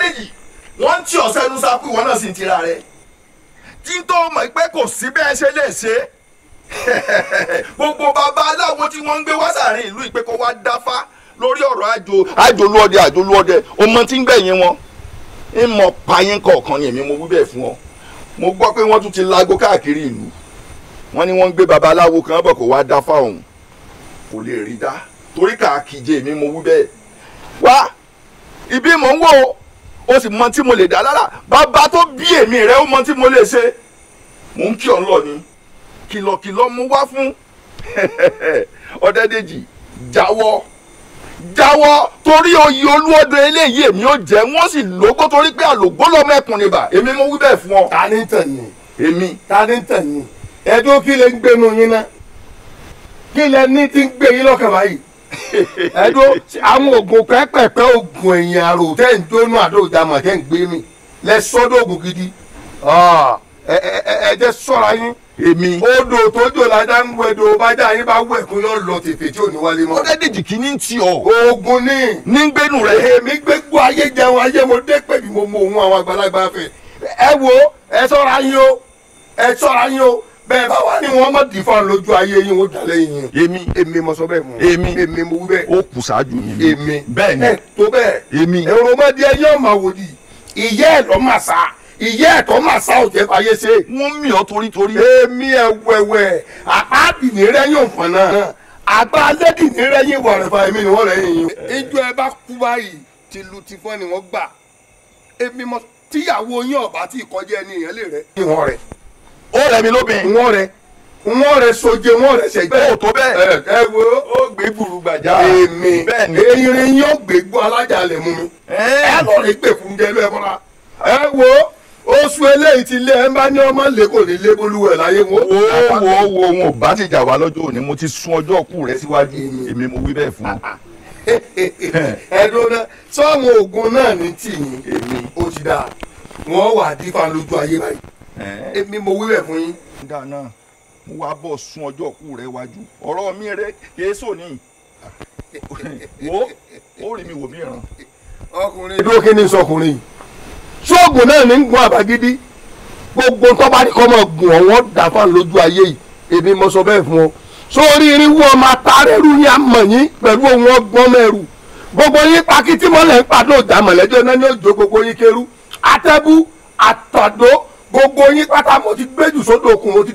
Ọ̀dẹ́dẹ́jì wọ́n ń tí ọ̀sẹ̀ nu sápú ìwọ náà sì ń tira rẹ̀ tí ń tó mọ̀ pé kò sí bẹ́ẹ̀ ṣe lè ṣe gbogbo bàbá aláwo tí wọ́n ń gbé wá sàárín ìlú ìpè kó wá dáfá lórí ọ̀rọ̀ àjò àjòlúọdẹ àjòlúọdẹ ọmọ tí ń gbẹ̀yìn wọn ń mọ payín kọ̀ọ̀kan ni èmi mo wí bẹ́ẹ̀ fún ọ. Mo gbọ́ pé wọ́n tún ti lago káàkiri ìlú wọ́n ní wọ́n ń gbé babaláwo kan bọ̀ kó wá dáfá òun kò lè rí dá torí kàkíje èmi mo wí bẹ́ẹ̀. Wá ibi mò ń wò ó sì mọ tí mo lè dá lára bàbá tó bí èmi rẹ ó mọ tí mo lè ṣe mò ń kí ọ lọ ni kìlọ̀kìlọ̀ mo wá fún Ọ̀dẹ́dẹ́jì jáwọ́ jáwọ́ torí oyè Olúọdẹ eléyìí èmi ò jẹ́ wọ́n sì lógó torí pé àlògbó lọ́mọ ẹkùn ni bà èmi mo wí bẹ́ẹ̀ fún ọ. Ta ni tàn yín. Èmi. Ta ni tàn yín. Ẹdún kí lè ń gbénu yín ná kí lẹ ní tí ń gbé yín lọ́kàn báyìí. Ẹdún àwọn oògùn pẹ́pẹ́pẹ́ oògùn ẹ̀yìn àrò tẹ́ ń jóná àdó ìjàmọ̀ tẹ́ ń gbé mi lẹ sọ́dọ̀ oògùn gidi ẹ jẹ́ ṣọ́ra yín. Èmi. Odò tó jò lájà ń wẹ̀dọ̀ bájà yín bá wẹ̀ kún yóò lọ tètè tí ò ní wálé mọ́. Ọ̀dẹ́dẹ́jì kì í ní ti ọ. Oògùn ni. Ní gbénu rẹ. Èmi gbégbó ayé jẹun ayé mo dé pé mo mọ ohun àwọn àgbàlagbà fẹ́. Ẹ wo ẹ ṣọ́ra yín o ẹ ṣọ́ra yín o bẹ́ẹ̀ bá wà ní wọn mọ̀ dìfọ́n lójú ayé yín ó dalẹ̀ yín. Èmi. Èmi mo sọ bẹ́ẹ̀ mú. Èmi. Èmi mo wí bẹ́ẹ̀. Ó kù ṣáájú mi. Èmi. Bẹ́ẹ̀ ni. Ẹ tó bẹ́ẹ̀. Èmi. Èròmọdé yóò máa wò di ìyá ẹ̀ lọ́ máa sá ìyá ẹ̀tọ́ máa sá òjẹ́ fàyè ṣe. Wọ́n mì ọ́ torítorí. Èmi ẹ̀wẹ̀wẹ̀ àpáàdì ní rẹ́yìn òfin náà àgbà lẹ́dì ní rẹ́yìn wọ̀rẹ̀ fa èmi ni wọ́n rẹ́yìn yín. Ijó ẹ bá kú báyìí tìlù tìfọ́n ni wọ́n gbà èmi mọ tíyàwó yín ọ̀bá tí ìkọjá ẹni èèyàn lè rẹ. Ìwọ̀n rẹ̀. Ó rẹ̀ mi lóbìn. Wọ́n rẹ̀ wọ́n rẹ̀ soje wọ́n rẹ̀ ṣẹ̀gbẹ́. Ó tó bẹ́ẹ̀. Ẹ wo. Ó gbé burú gbàjà. Èmi bẹ́ẹ̀ ni. Erin yín ó gbé gbọ́ alájà lẹ̀ mú mi. Ẹ lọ rí gbè fún jẹ lọ ẹ bọ́ra. Ẹ wo oṣù eléyìí ti lé ẹ bá ní ọmọ lè kò ní lé bolúwẹ̀ láyé wọn. Wo wo wo wọn ò bá ti jà wá lọ́jọ́ òní mo ti sún ọjọ́ òkú rẹ síwájú èmi mo wí bẹ́ẹ̀ fún ọ. Ẹ̀dùn náà sọ́ọ̀mù oògùn náà ní tìyín èmi ó ti dáa wọ́n wà dífà lójú ayé báyìí èmi mo wí bẹ́ẹ̀ fún yín. Dáná mo wá bọ̀ sún ọjọ́ òkú rẹ wájú ọ̀rọ̀ mi rẹ kìí sòní wo ó rí mi wò mí ràn. Ọkùnrin dúró kí ni sọkùnrin yìí ṣóògùn náà ní gun àbágídí gbogbo tó bá ní kọ́ mọ̀ gùn ọ̀wọ́n dàfà lójú ayé yìí èmi mo sọ bẹ́ẹ̀ fún ọ. Sórí irinwó ọmọ atárẹ́rù yín àmọ̀ yín pẹ̀lú ohun ọgbọ́n mẹ́rù gbogbo yín pakítí mọ́lẹ̀ ń pàdé òjà mọ̀lẹ́jọ́ náà ní òjò gbogbo yín kérú atẹ́bú àtàdó gbogbo yín pátá mo ti gbé jù sódò òkun mo ti.